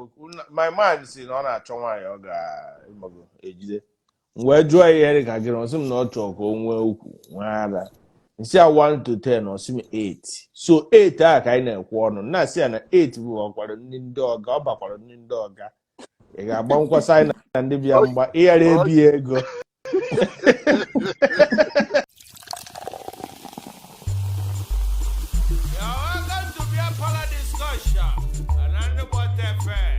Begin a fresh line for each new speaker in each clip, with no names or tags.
okwu. My man si na ọ na-achọ nwaanyị ọ ga-ịmago ejide. M wee jụọ ya ihe dị ka gịnị, ọ sị m na ọ chọrọ ka o nwee ukwu, nwee ara. M sị ya 1 to 10, ọ sị m 8. So 8 a ka anyị na-ekwu ọnụ. M na-asị ya na 8 bụ ọkwara nri ndị ọga, ọ bakwara nri ndị ọga. Ị ga-agba nkwasa anyị na ndị bịa mgba ịghara ebi ya ego.
You're welcome to Beer Parlor Discussion. And I'm the FM.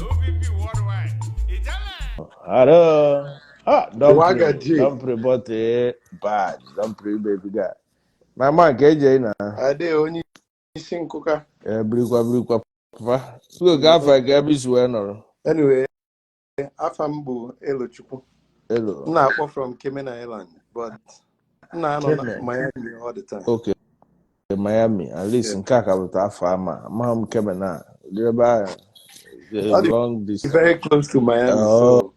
OPP Worldwide. Itala.
Hello. Ah, don't
Waga
pray.
J.
Don't pray, but bad. Don't pray, baby guy. My man, KJ na.
Ade onye isi nkụka.
Birikwa birikwa papa. Tugo ka afọ ka ebe isi wee nọrọ.
Anyway, afa m bụ Elochukwu.
Elo.
M na-akpọ from Cayman Island, but m na-anọ na
Cayman.
Miami all the time.
Okay, Miami. At least
Yeah.
nke a ka bụta afọ ama. Amaghị m Cayman na. Dị ebe ahụ.
Ọ dị
Long distance.
very close to Miami,
Oh,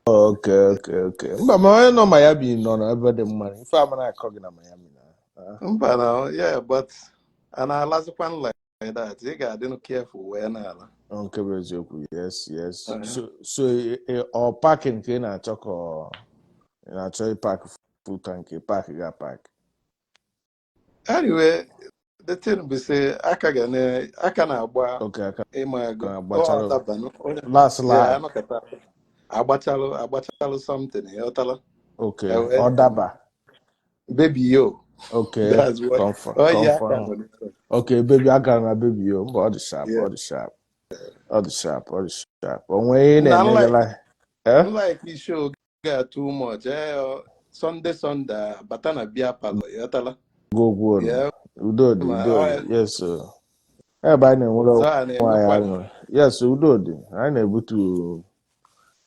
so
okay. Mba, ma onye nọ Miami nọ n'ebe dị mma. Ife ama na-akọ gị na Miami na. Ah.
Mba na, yeah, but a na-alazikwa like that. Ị ga-adị careful wee na-ala.
Ọ nke bụ eziokwu. Yes. So ọ parking ka ị na-achọ ka ị na-achọ ịpark full tank, park ga park.
Anyway, the thing bụ say aka ga na aka na-agba
Okay, aka
ịma ego. Ọ
na-agbachalụ.
dabanụ onye
Last
yeah,
lap.
anọkọta agbachalụ something, ịghọtala?
Okay,
Ewe
ọ daba.
Baby yo.
Okay,
That's what.
confirm,
Oh yeah, aka
confirm.
nọ n'ife.
Okay, baby, aka na baby yo. Mba, ọ dị sharp, ọ dị sharp, ọ dị sharp, ọ dị sharp. O nwee ihe ị
Na
na-enegala? Eh?
Like show ga too much. Sunday bata na beer parlor, ịghọtala?
Gwogwo.
Yeah,
Udo dị,
ma
udo
ọ
dị. Yes, sir. Ebe anyị na-enwere
so a
onwe anyị
na-emekwa
aṅụrị. Yes, udo dị. Anyị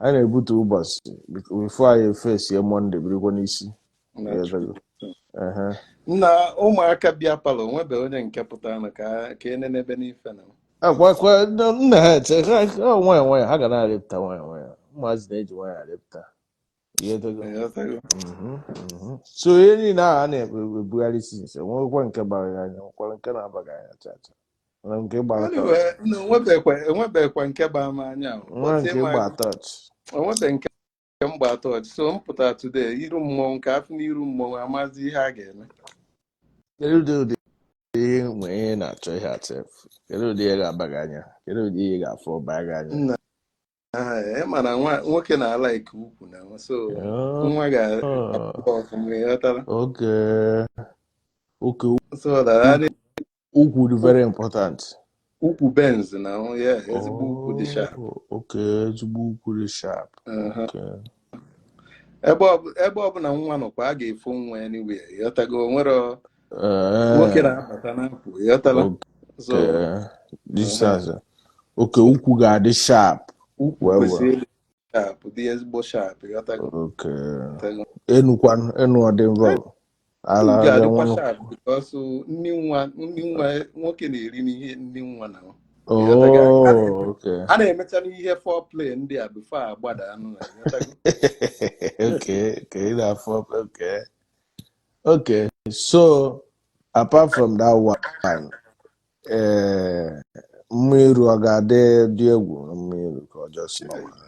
na-ebutu ụbọchị before anyị efesie Monday birikwa n'isi.
Na
Yes,
true.
uh-huh.
Na ụmụaka beer parlor nwebe onye nke pụtara ka enenebe n'ife na.
Akwa nna ha eche ha nwayọ nwayọ ha ga na-arịpụta nwayọ nwayọ. Ụmụazị na-eji nwayọ arịpụta. Ihe tego.
Ịghọtago?
So ihe niile ahụ a na-ebugharị since enwekwa nke gbara gị anya, nwekwara nke na-abaghị anya cha cha. Mana nke gbara touch.
Anyway, na onwebekwa nke gbaa m anya o.
Nwa
But
nke
ịma
gba touch.
onwebe nke m gba touch. So m pụtara today iru mmọnwụ ka afọ n'iru mmọnwụ amazi ihe a ga-eme.
Kedu ụdị ihe nwee ihe na-achọ ihe atef? Kedu ụdị ihe ga-aba gị anya? Kedu ụdị ihe ga-afọ baa gị anya?
Nna, ịma na nwoke na-ala ike ukwu na so nwa ga-apụta ọfụma, ịghọtala?
Okay.
So that a
Ukwu dị very important.
Ukwu Benz na, yeah, ezigbo ukwu dị sharp.
Oh, okay, ezigbo ukwu dị sharp. Okay.
Ebe ọbụla nwa nọkwa, a ga-efo nwa anywhere, ịghọtago? Nwere nwoke na-abata na-apụ, ịghọtala? So
Okay. Distance. Okay, ukwu ga-adị sharp.
Ukwu
Well, well.
kwesịrị ịdị sharp, dị ezigbo sharp, ịghọtago?
Okay.
Ịghọtago?
Enukwanụ, enu ọ dị involve. Ala
Enu
abịa
ga-adịkwa
nwanụ.
sharp because nni nwa nwoke na-eri n'ihe nni nwa na, ịghọtago?
Oh, okay.
A na-emecha n'ihe foreplay ndị a before agbada anụ na, ịghọtago?
Okay, that for okay. Okay, so apart from that one, mma iru ọ ga-adị dị egwu, mma iru ka ọ just normal?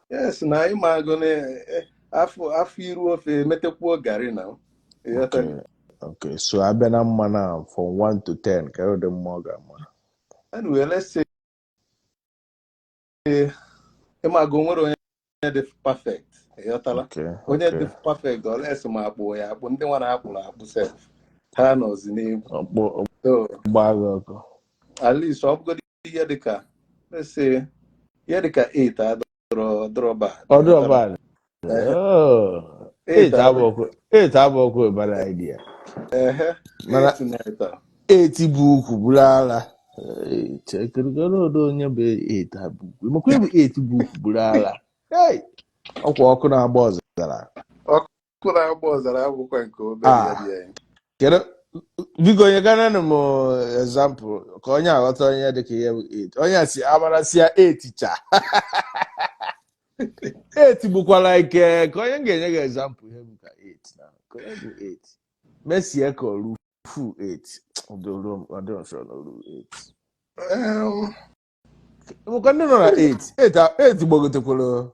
Yes, na ịma agụ na afọ iru ofe emetekwuo garị na, ịghọtago?
Okay. So abịa na mma na from 1 to 10, ka ụdị mma ọ ga-ama?
Anyway, let's say ịma agụ nwere onye dị perfect, ịghọtala? Onye dị perfect oles ma akpụ ya akpụ, ndị nwa na-akpụrụ akpụ sef ha nọzi n'egwu.
Ọkpọ
So
gbaa gị ọkụ.
At least ọ bụgodị ihe dịka, let's say, ihe dịka 8 adọrọ dọrọ bad.
Ọ dịrọ
ịghọtala?
bad. Oh,
8
8 abụọkwa, 8 abụọkwa bad idea.
Ehe.
Mana
8 na 8.
8 bụ ukwu bụrụ ala. Chekerigoro odo onye bụ 8 abụ ukwu. Makwa bụ 8 bụ ukwu bụrụ ala. Hey! Ọkwa ọkụ na-agba ọzara.
Ọkụ na-agba ọzara abụkwa nke obere ya
Ah,
dị anyị.
Kedu, biko nyegananụ m example ka onye aghọta onye dị ka ihe bụ 8. Onye a si amarasị ya 8 cha. 8 bụkwa like ka onye m ga-enye gị example ihe bụ ka 8 na. Ka onye bụ 8. Messi ka oru fu 8. Ọ dịrọ sure na oru 8. Nwekwa ndị nọ na 8 8 8 gbagotekwara.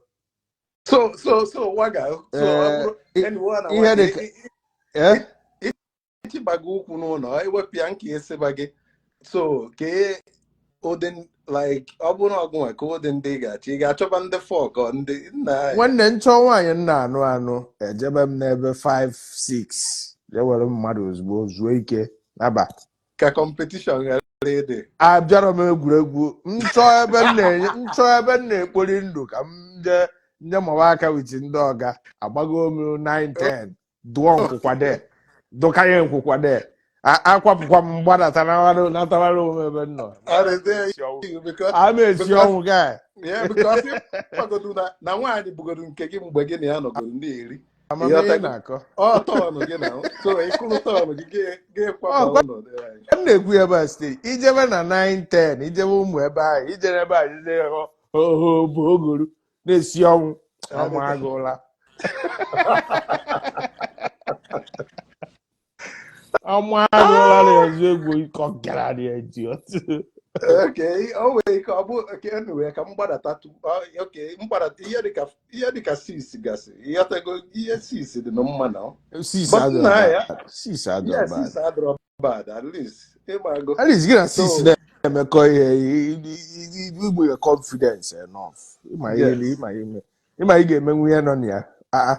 So waga, so ọ
Ee,
bụrụ anyway na
ihe
waga
dị ka ee
ịchịbago ụkwụ n'ụlọ, ewepụ ya nke esiba gị, so kee ụdị, like, ọ bụrụ na ọgụnwa ka ụdị ndị ị ga-achọ, ị ga-achọba ndị fọk ọ ndị nna anyị?
Nwanne, nchọ nwaanyị m na-anụ anụ, ejebe m n'ebe 5 6, jee were mmadụ ozugbo zuo ike naba.
Ka competition ghara ịdị.
Abịara m egwuregwu, nchọ ebe m na-enye, nchọ ebe m na-ekpori ndụ, ka m jee nje mawa aka with ndị ọga. Agbago m 9 10, dụọ nkwụkwade, dụkanye nkwụkwade, akwapụkwa m, mgbadata natawara onwe ebe m nọ.
Arịzie you because
Ama esi
because
ọnwụ guy.
Yeah, because ịgbagodu na nwaanyị bugodu nke gị mgbe gị na ya nọgodu na-eri.
Amamihe ị
Ịghọtago?
na-akọ.
Ọ tọọnụ gị na so ịkụrụ tọọnụ gị, gị kwaba
Ọ
ụlọ dị anyị.
M na-ekwu ebe a steeti, ijebe na 9 10, ijebe ụmụ ebe ahụ, ijere ebe a, ije ho bụ ogoru na-esi ọnwụ ọnwụ agụla ọnwụ agụla na-ezu egwu ịkọ gara na-eji otu.
Okay, o nwere ike ọ bụ, okay, anyway, ka m gbadata okay, m gbadata ihe dịka six gasị, ịghọtago? Ihe six dị na mma na
Six
but
adịrọ
nna ya
bad, six adịrọ
yeah,
bad.
Six adịrọ bad, at least ịgbago.
At least gị na six
So
na-emekọ ihe, igwe confidence enough, ịma ihe ịma ihe ịma ị ga-emenwu ihe nọ na ya. Ah,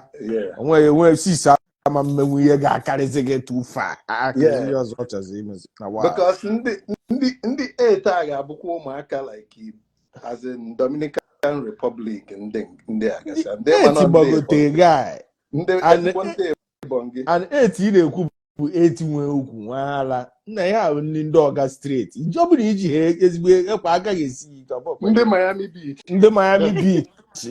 onwe enwe six ama mmenwu ihe ga-akarịzi gị too far. Ah, kezi ihe ọzọ ọ chọzi imezi na wa.
Because ndị eight a ga-abụkwa ụmụaka, like as in Dominican Republic, ndị a gasị ndị
eight
ma nọ ndị
gbagote
Ebonyi
guy.
Ndị
And
ezigbo ndị Ebonyi.
And eight ị na-ekwu bụ eight nwee ukwu nwa ala nna ya ahụ, ndị ọga straight iji ọ bụrụ iji ha ezigbo ekwe agaghị esi ya ike, ọ bụkwa
Ndị Miami Beach.
Ndị Miami Beach,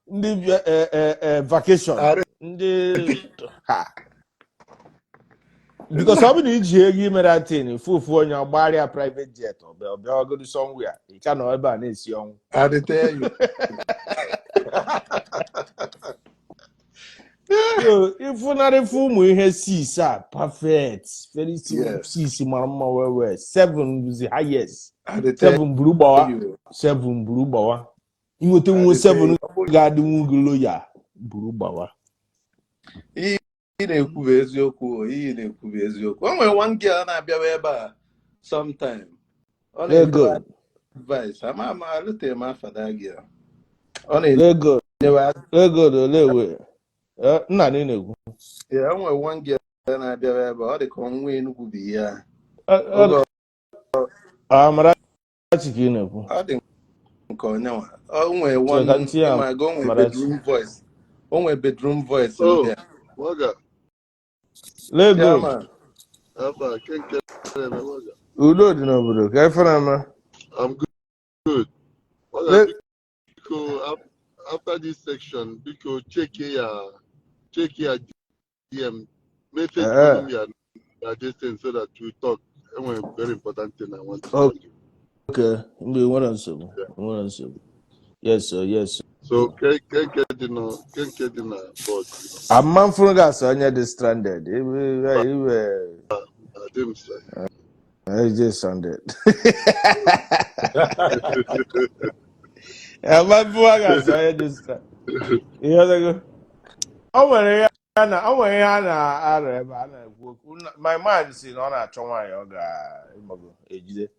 ndị bịa vacation. Ndị ha, because ọ bụrụ na iji ego imere atin fufu onye ọgbarịa private jet, ọ bịa ọbịagodu somewhere, ị ka nọ ebe a na-esi ọnwụ.
I dey tell you.
So ịfụnarịfụ ụmụ ihe six a, perfect, very six mara mma well well. Seven bụzi highest.
I dey tell
Seven buru gbawa.
you.
Seven buru gbawa, inweta
I
nwe
dey tell
seven
you. Ọ bụrụ
ga-adịnwu gị loyal, buru gbawa.
Ihe ị na-ekwu bụ eziokwu o, ihe ị na-ekwu bụ eziokwu. O nwere one girl na-abịawa ebe a sometime, ọ na-enye
Ego
advice. Ama ama alụteghị m afa that girl. Ọ na-enyewe
ego ego ole wee nna na ị na-ekwu?
Ya, o nwere one girl na-abịawa ebe a, ọ dị ka ọnwa Enugwu bụ ihe a. Oge
Amarachi ka ị na-ekwu?
Ọ dị nke onyenwa. O nwere
Chee
one
ka ntị ya.
Ịma, o nwere
Amarachi.
bedroom voice. O nwere bedroom voice
Oh,
ndị a.
Waga,
Lego.
Chairman.
Alpha, Kenke, Waga.
Udo dị n'obodo ka ife na-eme.
I'm good. Waga, biko, after this section, biko, check your DM, message me your this thing so that we talk. Anyway, very important thing I want to tell you.
Okay, mgbe nwere nsogbu, nwere nsogbu, yes sir, yes sir.
So, Kenke dị na Kenke dị na board.
Ama mfụrụ gasị onye dị stranded iwe iwe.
Adị m sir.
Eje stranded, ama mfụrụ gasị onye dị stranded. Ihe ọzọ, o nwere ihe a na o nwere ihe a na-arọ ebe a na-ekwu okwu. My man si na ọ na-achọ nwaanyị ọ ga-ịmago ejide.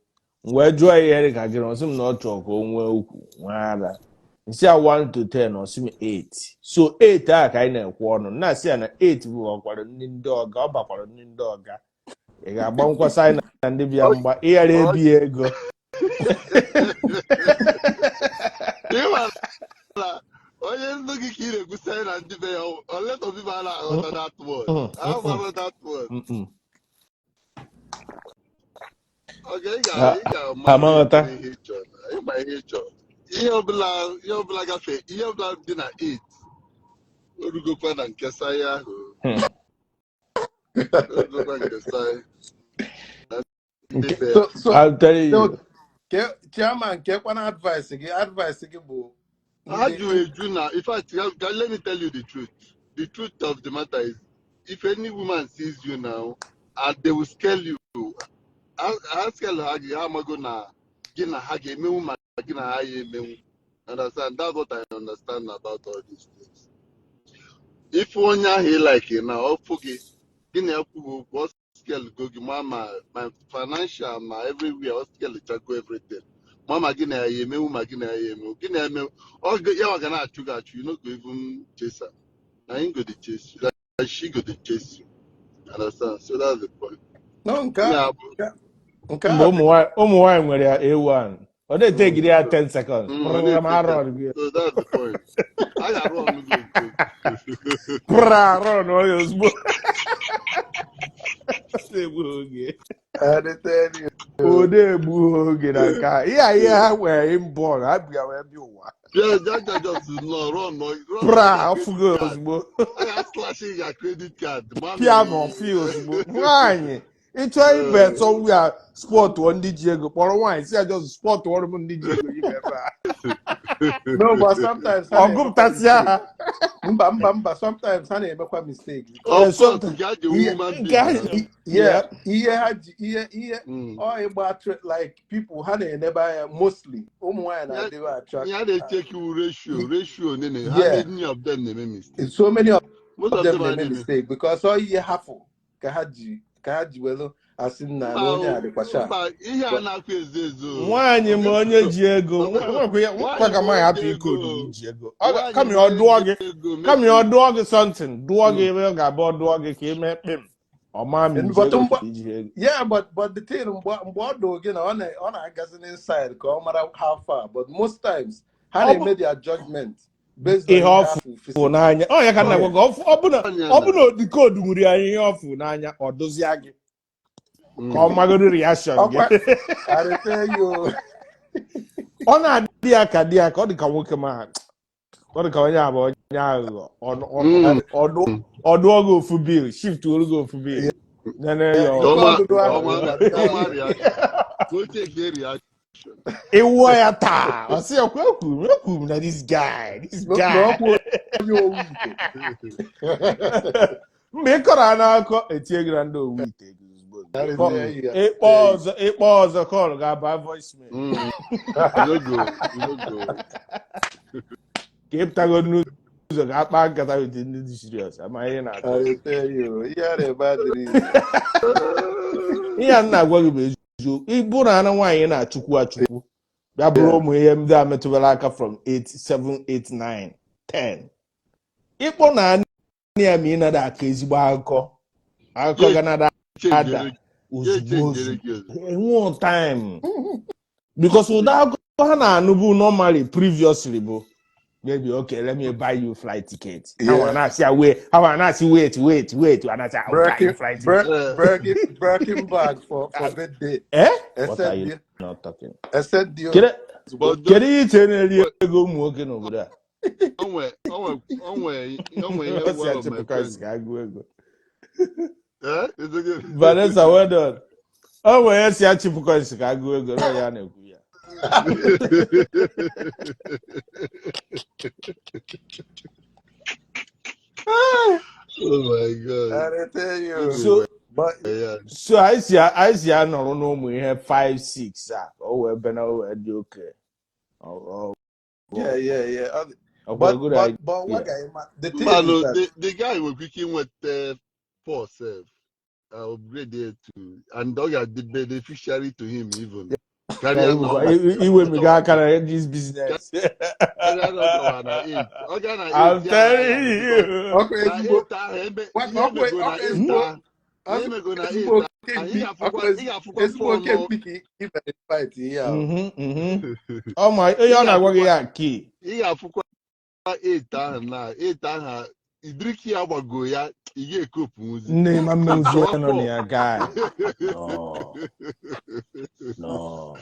M wee jụọ ya ihe dị ka gịnị, ọ sị m na ọ chọrọ ka o nwee ukwu nwee ara. Nsị ya 1 to 10, ọ sị m 8. So 8 a ka anyị na-ekwu ọnụ na-asị ya na 8 bụ ọkwara ndị ọga, ọ bakwara ndị ọga. Ị ga-agba nkwasa anyị na ndị bịa mgba ịghara ebi ya ego.
Ịma na onye ndụ gị ka ị na-ekwusi anyị na ndị be ya, a lot of people na-aghọta that word. Ha mara that word. Oge ị ga ị ga-ama
Ha amaghọta.
ihe ị chọrọ, ịma ihe ị chọrọ. Ihe ọbụla gafe, ihe ọbụla dị na 8, orugokwa na nke saya ahụ. Orugokwa nke saya na ndị be ya.
So
I'm telling
so
you.
Chairman, kekwana advice gị bụ
Ha
ndị
jụ eju na, in fact, let me tell you the truth. The truth of the matter is, if any woman sees you now, and they will scale you. Ha scale ha gị, ha amago na gị na ha ga-emenwu ma gị na ha ya emenwu. Understand? That's what I understand about all these things. If onye ahụ ị like na ọ fụ gị, gị na ya kwughị okwu, ọ scale go gị ma ma financial ma everywhere, ọ scale chago everything. Ma gị na ya ya emenwu ma gị na ya ya emenwu. Gị na ya emenwu, ya ga na-achụ gị achụ, you no go even chase her. Na him go dey chase you. Like she go dey chase you. Understand? So that's the point.
No, nke
Yeah.
nke
Mgbe
a
ụmụ nwaanyị nwere ya A1, ọ na-etegide ya 10 seconds.
Ọ na-etake
Ma arụ ọrụ gị.
So that's the point. I got run go.
Pụrụ arụ na onye ozugbo. Na-egbu oge.
I dey tell you.
Ọ na-egbu oge na nke a. Ihe a ihe ha nwere inborn, ha bịa wee bịa ụwa.
Yeah, that just no run no run.
Pụrụ ọfụgo ozugbo.
I got slashing your credit card. Mommy.
Pịa ma ọfị ozugbo. Nwaanyị, ịchọ ibe somewhere spot ndị ji ego, kpọrọ nwaanyị si ya just spot ọrụ m ndị ji ego ibe ebe a.
No, but sometimes ha
Ọ
na-emekwa
gụpụtasịa ha.
mistake. Mba, mba, mba, sometimes ha na-emekwa mistake.
Of course,
Sometimes.
you got the woman
Nke ahụ-
being.
Yeah, ihe ha ji ihe
Mm.
ọ ịgba like people ha na-enebe anya, mostly ụmụ nwaanyị na-adịbe attract.
Yeah, they check you ratio. Nene. How many of them they make mistake?
So many of
Most of
them
them are
na-eme mistake because ọ ihe hafụ ka ha ji welu asị nna na onye a dịkwa sharp.
Mba, ihe a na-akwa ezo ezo.
Nwaanyị ma onye ji ego nwekwa ya, nwekwa ka nwaanyị hapụ ike odudu ji ego. Kama ọ dụọ gị, kama ọ dụọ gị something, dụọ gị ebe ọ ga-abụ ọ dụọ gị ka ị mee kpim, ọ maa ma iji
But
ego
mgbe
ka iji ego.
Yeah, but the thing, mgbe ọ dụ gị na ọ na-agazi n'inside ka ọ mara how far, but most times ha
Ọ bụ
na-eme their judgment based on
ihe
ihe
ọ
afụ
fụ
physical.
n'anya. Ọ ya ka nna gwa gị, ọ bụ na odikoodu nwere anyị ihe ọ fụ n'anya, ọ dụzịa gị ka ọ magoro reaction gị.
Ọkwa I dey tell you.
Ọ na-adị ya ka dị ya ka ọ dị ka nwoke, ma ọ dị ka onye a bụ onye aghụghọ. Ọ dụọ gị ofu bill, shift olu gị ofu bill, nene ya.
Nke ọdụdụ ahụ
Ọma reaction. Go take a reaction.
Ịwụọ ya taa, ọ sị ya kwa ekwuru m na this guy, this
na
guy
ọkwa onye owu ite.
Mgbe ị kọrọ n'akọ, etinye gị na ndị owu ite gị ozugbo.
I dey tell you.
Ịkpọ ọzọ, call ga-aba voicemail.
You no go, you no go.
Ka ị pụtago n'ụzọ ga-akpa nkata with ndị dị serious ama ihe na-akọ.
I dey tell you. Ihe a na-eme adịrị easy.
Ihe a m na-agwa gị bụ eziokwu. Ịbụ na ana nwaanyị na-achụkwu achụkwu bịa bụrụ ụmụ ihe ndị a metụbara aka from 8 7 8 9 10, ịkpọ na anị ya ma ị nada aka ezigbo akụkọ ga nada ada ozugbo ozugbo, enwe time, because ụdị akụkọ ha na-anụbu normally previously bụ maybe, "Okay, let me buy you flight ticket." Ha nwa na-asị ya wait, ha nwa na-asị, "Wait, wait, wait." Ha na-asị, "I'll buy you
Breaking
flight ticket."
Breaking bag for birthday.
Eh, what are you
Except
not talking?
Except the
Kedu
But
kedu ihe iche na-eri ego ụmụ nwoke n'obodo a?
onwe ihe
O si
one of my
achịpụkọ
friends.
ka agụ ego.
Eh? Is it good?
Vanessa, well done. O nwere ihe si achịpụkọ isi ka agụ ego na ya na-ekwu ya.
Oh my God.
I dey tell you.
So
But
so anyị si anọrọ n'ụmụ ihe 5 6 a ka o wee bena, o wee dị oke.
Yeah.
Ọkwa
But
good
but
idea.
what guy, the thing
Mba,
is
no,
that
the guy nwere ike inweta four self upgrade it to and ọ ga-adị beneficiary to him even karịa na ọ
Iwemiga aka na this business.
Karịa na ọ gawa na eight, ọ ga na
I'm
eight ya na
telling you.
Ọkwa
na
ezigbo
eight ahụ ebe
ọkwa
ihe
ọkwa
emego na
ọkwa
eight
ezigbo
ahụ ihe emego na eight
ezigbo oke
ahụ ị
mpi
ga-afụkwa
ọkwa
ị ga-afụkwa
ezigbo
four
oke
nọ
mpi ka ị mere fight ihe ahụ.
Ọ ma onye ọ na-agwa gị ya key.
Ị ga-afụkwa eight ahụ na eight ahụ idiriki ya gbago ya, ị ga-ekopunwuzi.
Nne ma mmeuzi
Chọwa
nọ na
four.
ya, guy. No. No.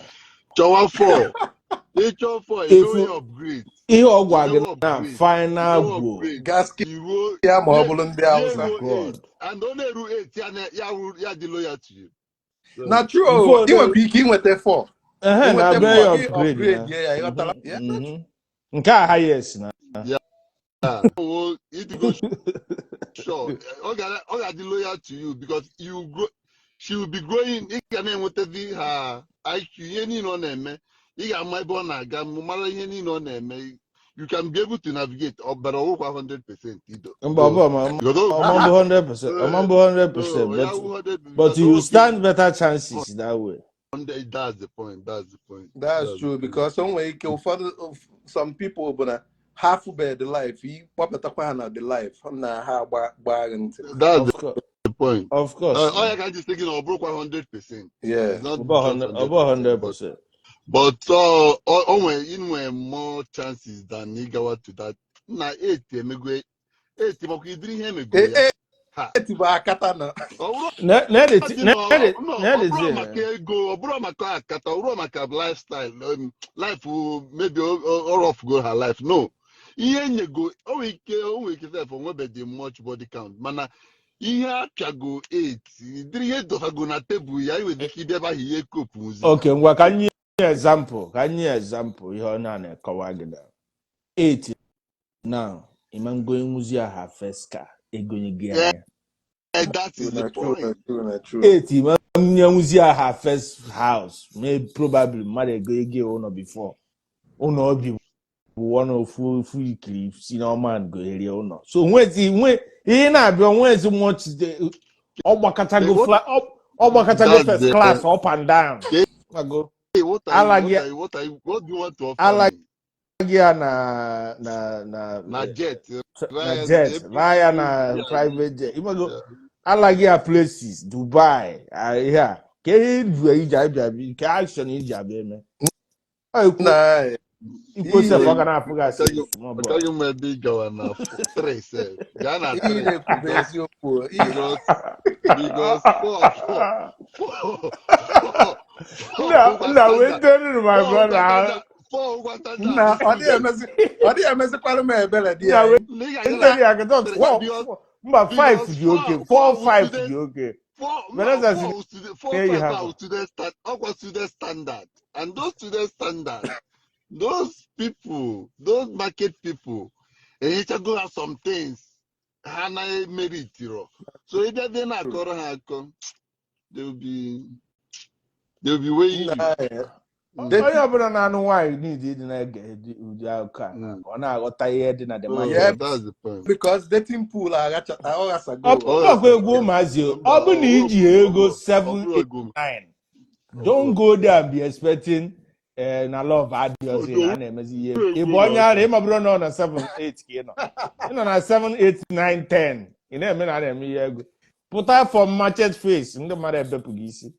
Chọwa four, ịchọ four, emewe ya upgrade.
Ihe ọ gwa gị
Emewe
na
upgrade.
final
Emewe
goal.
upgrade.
Gasket
Iruo
ya ma ọ
ya
bụrụ ndị
ya
Hausa.
eruo
God.
eight and ọ na-eru eight ya ya dị loyal to you. So,
Na true,
Before
ị nwekwa ike inweta four.
Ehe, na
Inweta
be
four
ya
gị
upgrade na.
upgrade ya, ịghọtara? Yeah, that's
Nke a highest na.
Yeah, oh, it go sure. Ọ ga-adị loyal to you because you grow, she will be growing. Ị ga na-enwetazi her IQ, ihe niile ọ na-eme, ị ga-ama ebe ọ na-aga, mara ihe niile ọ na-eme. You can be able to navigate, ọ bara ọwụkwa 100% ido.
Mba, ọ bụ ọma mbụ 100%, ọma mbụ 100%,
No, ya wụ 100
but
because
you
o
stand better chances that way.
That's the point. That's the point.
That's
That's
true
the point.
because o nwere ike ụfọdụ, some people bụ na half bed life, ịkpọpụtakwa ha na the life na ha gbaa gị ntị.
That's
Of course,
the point.
of course.
Ọ ya ka m ji sị gị na ọ bụrụkwa 100%.
Yeah.
It's not
Ọ bụ
just
100, ọ bụ
100%, but
100%.
but o nwere inwe more chances than ịgawa to that. Na 8 emego 8 makwa idiri ihe emego ya. Ha.
Eti bụ akata na
Ọ bụrụ
Na
dị na no,
na
ọ bụrụ maka ego, ọ bụrụ maka akata, ọ bụrụ maka lifestyle, life, maybe ọ rough her life. No. Ihe nyego, o nwere ike sef onwebedi much body count, mana ihe apịago 8, idiri ihe dọsago na tebụl ya, i nwere ike ịbịa ebe ahụ ihe kopu nzi.
Okay, ngwa, ka nye example, ka nye example ihe ọ na-akọwa gị na 8 now, ịma ngo nwuzi aha first car egonye gị
Yeah,
anya.
that
True
is the
na true na
point.
true na true.
8, ịma nyenwuzi aha first house, may probably mmadụ ego ego ụlọ before ụlọ obi bụ one ofu ikiri si n'ọma goherie ụlọ, so nwezi nwe ihe na-abịa nwezi much ọ gbakọtago ọ gbakọtago
That's
first
the
class up and down.
Hey,
Gbago.
what are you
Ala
what
gị
are you what are you what do you want to offer
ala
me?
gị ya na na na
Na jet.
Na
Raya
jet raya na private jet, ịmago. Ala gị ya places Dubai, ah, ihe a ka ihe ibu iji abịa nke action iji abịa eme. Ọ ikwu
Na
ikwu sef ọ
ihe
ga na-afụ gị asị small boy.
Achọghị m ebe ị gawa na 3 sef. Gaa na
ihe
3
na-ekwu bụ
because
eziokwu. Ihe
because 4 4 4 4 4
Nna
bụkwa
nna wee
standard.
tell my
4 bụkwa
brother.
standard. 4 bụkwa standard
Nna, ọ dịghị
student.
emezi, ọ dịghị emezikwara m ebere dị
Nna
anyị.
wee
Na ị ga-aga na
tell ya ka
3
four
because
mba, 5
because
dị okay.
4
4
4 wụ
5
student
dị okay.
4 mba
Vanessa
4
si
wụ student 4
na-eyi
5
ha
ahụ student stand ọkwa student standard, and those student standard, those people, those market people enyechago ha some things ha na-emeritiro, so ị bịa bịa na-akọrọ ha akọ, they will be weighing you.
Nna anyị.
Onye ọbụla na-anụ nwaanyị need ịdị na-ege ụdị akụkọ a ka ọ na-aghọta ihe dị na the
So
market.
Yeah,
that's the point.
Because dating pool aghacha ọ ghasago.
Ọ bụrụkwa egwu ụmụazị o. Ọ bụ na iji ego 7
Ọ bụrụ
8 9, don't go there and be expecting na love adịghịzi na a na-emezi ihe. Ị bụ onye ara, ịma bụrụ na ọ na 7 8 ka ị nọ, ị nọ na 7 8 9 10, ị na-eme na a na-eme ihe ego pụta from market face, ndị mmadụ ebepụ gị isi.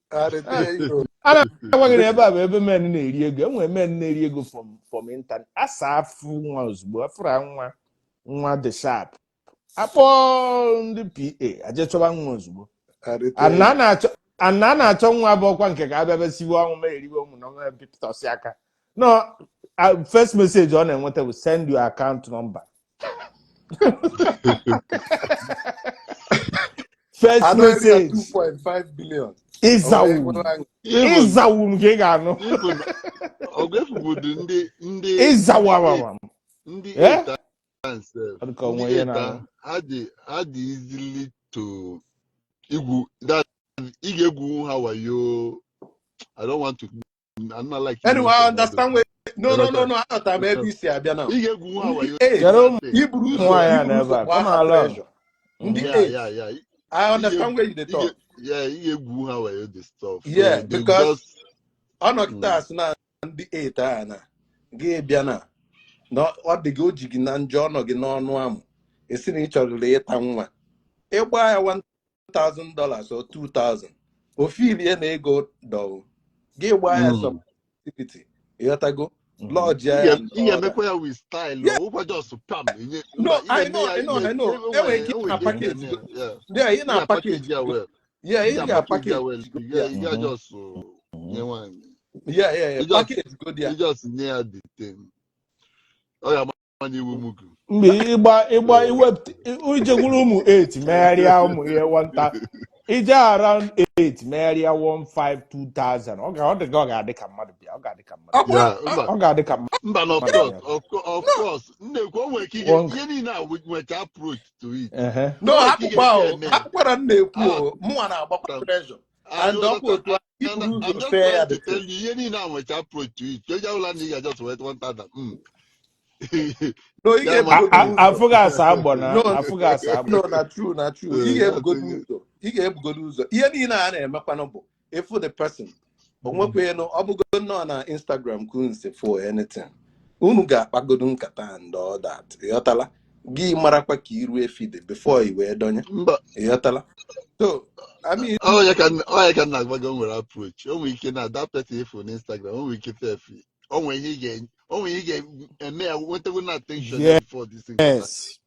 A na-agwa gị na ebe a bụ ebe men na-eri ego. Enwere men na-eri ego from internet asa afụ nwa ozugbo afụra nwa nwa dị sharp, akpọ ndị pa aje chọba nwa ozugbo. Ana a na-achọ nwa bụ ọkwa nke ka abịa bịa siwe ọnwụ ma eriwe ụmụ na ọnwa bipụtasị aka no. First message ọ na-enweta bụ "Send your account number." First
Anụ eri ya
message.
2.5 billion.
Ịzawu ịzawu m ka ị ga-anụ.
Even ọgụ efugodu ndị
Ịzawu awawam.
Ndị
Eh?
eight and sef
Ọ dị ka onwe
ndị
ihe
eight
na-anụ.
ha dị easily to igwu that ị ga-egwu ha wayo. I don't want to, I'm not like
Anyway, I understand where, no, aghọtara m ebe isi abịa na
ị ga-egwu ha wayo.
Ndị eight,
Chere ụmụ
iburu ụzọ
nwaanyị a
iburu
n'ebe
ụzọ
a
gbaa
come
ha
along.
pressure. Ndị
yeah
eight,
yeah
I understand where you dey talk.
Yeah, ị ga-egwu ha wayo the stuff, so
Yeah,
they
because
just
ọ nọkịta asị na ndị eight a na gị bịa na ọ dị gị o ji gị na njọ, ọ nọ gị n'ọnụ amụ, esi na ị chọrọ ịta nwa, ịgba ya $1,000 or 2000, ofilie na ego dọwụ gị gbaa ya some activity, ịghọtago, lodge
ị
ya and
ị
all that.
Ga-emekwa ya with style.
Yeah.
O ụkwa just pam enye.
No,
Mba, ị
I
ga-eme
know,
ya
I know, I know. Enwere ike ị na package go. Yeah, ị
ị
na
ga-package
package
ya
go.
well.
Yeah,
Ị
ị
ga-package ya
ga-package
well.
go.
Ị ga
Yeah.
ị ga just nye nwaanyị.
Yeah.
Ị just
Package go there.
ị just nye ya the thing, ọ ga-ama na iwu mugu.
Mgbe ịgba iwepụta ijekwuru ụmụ 8 megharịa ụmụ ihe nwata ije around 8 megharịa 1 5 2000, ọ ga ọ dị ka ọ ga-adị ka mmadụ bịa, ọ ga-adị ka mmadụ
Ọkwa
Yeah, mba.
ọ ga-adị ka
Mba na of
mmadụ
course
bịa.
Of course nnekwu o nwere ike ị ga
One
ihe niile a nwecha approach to it.
Ehe.
No,
O nwere ike ị
hapụkwa
ga-esi
o
eme ya.
hapụkwara m na-ekwu o mụnwa na-agbakwa pressure. And ọkwa otu a, iburu
I'm
ụzọ
just
fee ya
trying to
the
tell
thing.
you, ihe niile a nwecha approach to it. Onye ọbụla na ị ga-just wait 1000.
No, ị
Ya ma-
ga-ebugodu ụzọ.
Afụghị asa agbọ na
No,
afụghị asa agbọ.
no, na true, na true. Ị
Eh,
ga-ebugodu ụzọ. Ị ga-ebugodu ụzọ. Ihe niile a na-emekwanụ bụ ịfụ the person. O nwekwanụ, ọ bụgo nnọọ na Instagram ka unu si for anything. Unu ga-akpagodu nkata and all that. Ịghọtala? Gị marakwa ka iru efi dị before i wee donye.
Mba,
Ịghọtala? So, I mean,
ọ ya ka m na-agwa gị, o nwere approach. O nwere ike na that person ịfụ n'Instagram, o nwere ike sef, o nwere ihe ị ga-eme ya nwetago na attention ya before this thing start.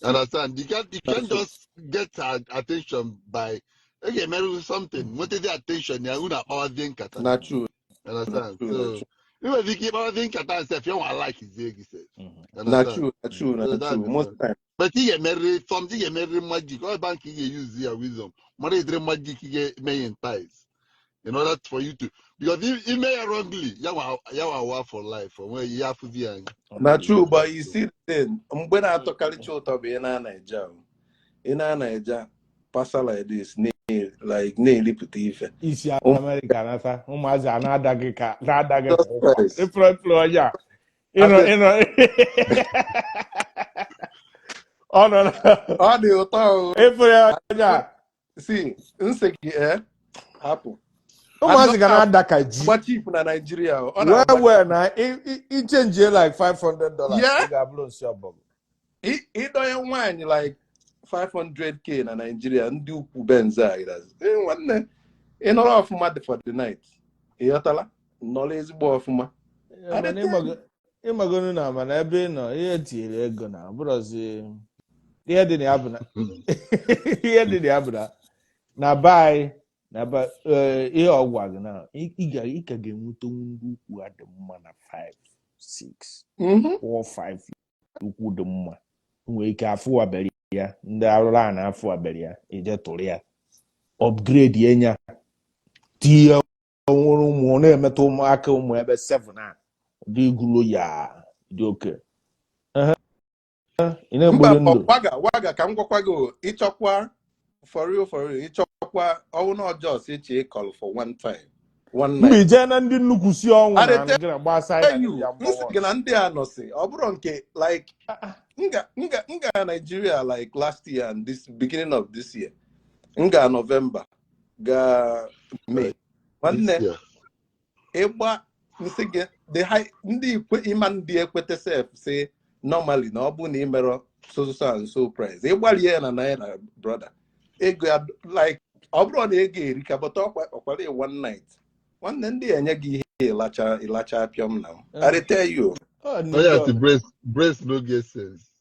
Understand? You can't just get her attention by ị ga-emerụ something, nweta the attention ya, unu akpawazie nkata.
Na true, na
Understand?
true, na
So
true.
ị nwere ike ịkpawazie nkata and sef ya nwa like zie gị sef.
Na
Understand?
true, na true, na
So that's
true.
the
Most
point.
time.
But ị ga-emerịrị something, ị ga-emerịrị magic. Ọ ebe nke ị ga-use ya wisdom. Mara ịdịrị magic ị ga-eme ya entice in order for you to, because if ime ya wrongly, ya nwa wa for life. Onwe ihe afụzi ya anya.
Na true, but you see the thing, mgbe na-atọkarịcha ụtọ bụ ị na Naija o. Ị na Naija pasa like this, like na-eripụta ife.
Isi
Ụmụ
Amerịka nata, ụmụazị a na-ada gị ka na-ada gị ka
Jesus
ụkwa.
Christ.
Ịfụrụ onye a ịnọ
Abịa-
ịnọ ọ nọ na
Ọ dị ụtọ o.
ịfụrụ ya onye a.
Si, nsị gị hapụ.
Ụmụazị ga na-ada ka ji.
Agba cheap na Nigeria o. Ọ
Well,
na-agba
well, na ichenjie like $500, ị ga-abụrụ nsị ọbọgwụ.
Ịdọnye nwaanyị like 500K na Nigeria, ndị ukwu Benz a nwanne, ị nọrọ ọfụma dị for the night. Ị ghọtala? Nọrọ ezigbo ọfụma.
Yeah, mana ịmagonu na mana ebe ị nọ, ihe etinyere ego na bụrụzi ihe dị na ya bụ na ihe dị na ya bụ na na be anyị na be ihe ọgwa gị na ị ka ga-enwetanwu ndị ukwu a dị mma na 5 6 4 5 ukwu dị mma, nwere ike afụwabere ya, ndị arụrụ a na-afụwabere ya, ije tụrụ ya, upgrade ya, nya tinye nwụrụ ụmụ na-emetụ ụmụaka, ụmụ ebe 7 a dị gulo ya dị oke. Ị
Mba.
na-egbori ndụ.
Waga waga, ka m gwakwa gị o, ịchọkwa for real, for real, ịchọkwa ọwụ na ọjọọ eche ịkọlụ for one time, one
Mba,
night.
ijee na ndị nnukwu si ọnwụ
I
na
dey
gị na gbasa
tell
ya
you,
ya.
nsị gị na ndị a nọsị, ọ bụrụ nke like nga Nigeria like last year and this beginning of this year, nga November ga May, nwanne.
This year.
Ịgba nsị gị the high ndị ikwe ịma ndị ekwete sef si normally na ọ bụ na imerọ so so and so price, ịgbalie ya na naira, brother, ego ya like ọ bụrụ na ego erika, but ọkwa ọkwara one night, nwanne, ndị enye gị ihe ịlacha ịlacha apịọm na m. I dey tell you.
Onye si breast no get sense.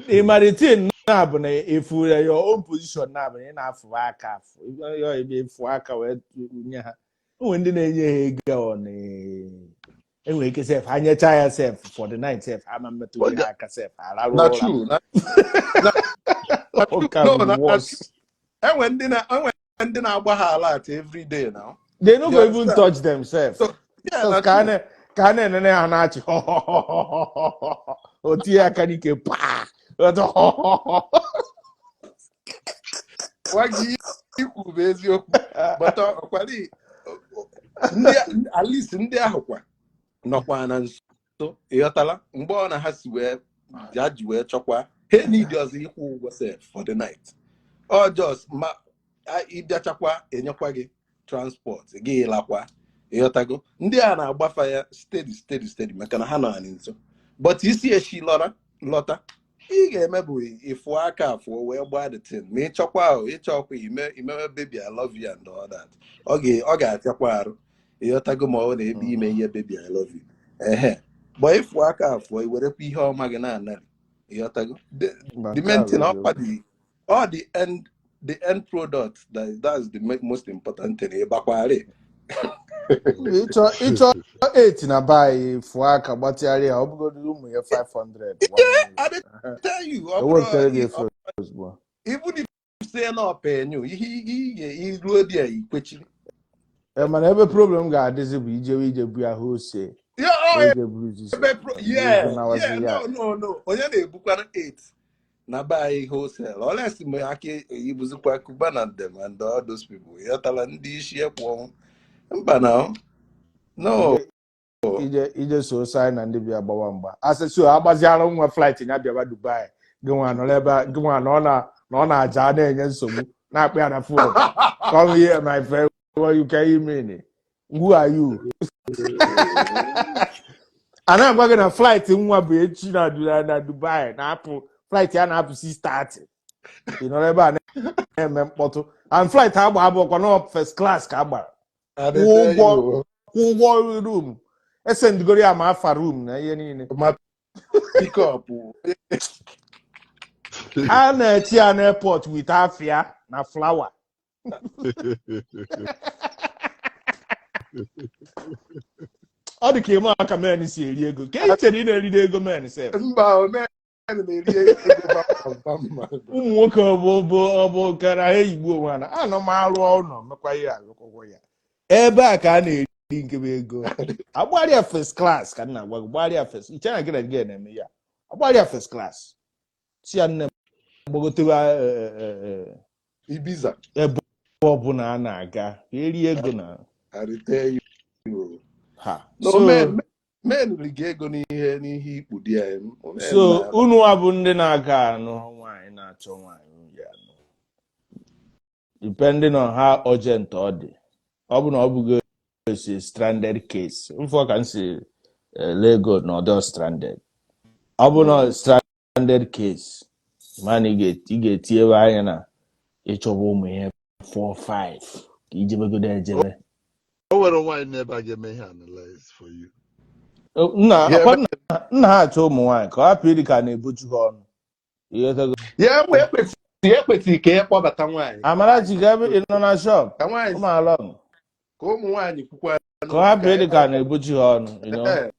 Ị mara tin na bụ na efu ya your own position na bụ na ị na-afụ aka afụ ya ebe efu aka wee nye ha. Enwere ndị na-enye ha ego, ọ na enwere ike sef ha nyecha ya sef for the night sef, ama mmetụ ha aka sef, ararụ
Na
ụra.
True, na
Ọ ka
no
bụ
na
worse.
Enwe ndị na-agba ha alert every day now.
They no
You
go even
understand?
touch themselves.
So yeah, na
Just ka a
true.
ka a na-enene ha na-achị, o tinye aka n'ike paa.
Gwa gị, ikwu bụ eziokwu, but ọkwali ndị at least ndị ahụ kwa nọkwa na nso, ịghọtala? Mgbe ọ na ha si wee ya ji wee chọkwa ha need ọzọ ịkwụ ụgwọ sef for the night, ọ just ma ịbịachakwa enyekwa gị transport gị lakwa, ịghọtago? Ndị a na-agbafa ya steady, steady, steady, maka na ha nọ anyị nso, but isi echi lọra lọta, ị ga-eme bụ ịfụọ aka afụọ wee gbaa the thing, ma ịchọkwa ahụ ịchọkwa ime imewe "baby, I love you" and all that, ọ ga-apịakwa arụ, ịghọtago? Ma ọ na-ebe ime ihe "baby, I love you", ehe, gba ịfụọ aka afụọ, i werekwa ihe ọma gị na-anarị, ịghọtago?
Mba,
The
nke a
main thing
bụ
ọkwa the all the end product, that's the most important thing, ịgbakwari.
Ịchọ 8 na be anyị, fụọ aka gbatịgharị ya, ọ bụgodị ụmụ ya 500, 1 million.
I dey tell you, ọ
Ewepụtara gị
bụrụ
efe ozugbo.
Even if say na ọpenyu ihe ihe iruo dị ya ikwechiri.
Ee, mana ebe problem ga-adịzi bụ ijewe ije bu ya ose
Yeah, oh,
ije buruzi
ebe pro yeah
nawazi
yeah
ya.
No, no, no, onye na-ebukwana 8 Na be anyị wholesale, unless mgbe aka eyibuzikwa Cubana and them and all those people, ịghọtala, ndị isi ekwu ọnwụ mba na no.
Ije so sai na ndị bịa gbawa mgba asị so agbaziara nwa flight ya bịawa Dubai, gị nwa nọrọ ebe a, gị nwa nọ na aja na-enye nsogbu, na-akpọ ya na phone, "Come here, my friend, what you can you mean? Who are you?" A na-agwa gị na flight nwa bụ echi na Dubai na-apụ, flight ya na-apụ 6:30, ị nọrọ ebe a na-eme mkpọtụ, and flight agba abụọkwa nọ first class ka a gbara.
I dey
kwụọ
tell
ụgwọ
you.
Kwụọ ụgwọ room, esendgoro ya ma afa room na ihe niile.
Ma pick up.
A na-echi ya n'airport with afia na flower. Ọ dị ka ime aka men si eri ego ka e chere ị na-eriri ego men sef.
Mba, omen na-eri ego bam bam.
Ụmụ nwoke ọ bụ kara ha eyigbu onwe ha na anọ m arụ ụlọ mekwa ihe alụkwụkwọ ya ebe a ka a na-eri nke bụ ego agbarịa first class, ka m na-agwa gị, gbarịa first iche na gị na gị na-eme ya, agbarịa first class si ya nne m gbagotewe
Ibiza.
Ebe ọbụla a na-aga ka erie ego na
I dey tell you.
Ha.
No,
so
men riga ego n'ihe ikpu di ya. Men
so
na
unu abụ ndị na-aga anụ nwaanyị, na-achọ nwaanyị ya anụ, depending on how urgent ọ dị, ọ bụ na ọ bụghị esi stranded case mfọ ka m si ele ego na ọdọ stranded, ọ bụ na stranded case mana ị ga-etinyebe anya na ịchọba ụmụ ihe 4 5 ka ijebegodo ejebe.
O nwere nwaanyị n'ebe a ga-eme ihe analyze for you.
Nna
Yeah,
ọkwa nna ha achọ ụmụ nwaanyị ka ọ hapụ ịdị ka a na-eboju ha ọnụ. Ịghọtago?
Ya enwe ekwesịrị ka e kpọbata nwaanyị.
Amarachi, ga ebe ị nọ na shop.
Ka nwaanyị
ụmụ along
ka ụmụ nwaanyị kwukwa
ka ọ hapụ ịdị ka a na-eboju ha ọnụ.
Ee.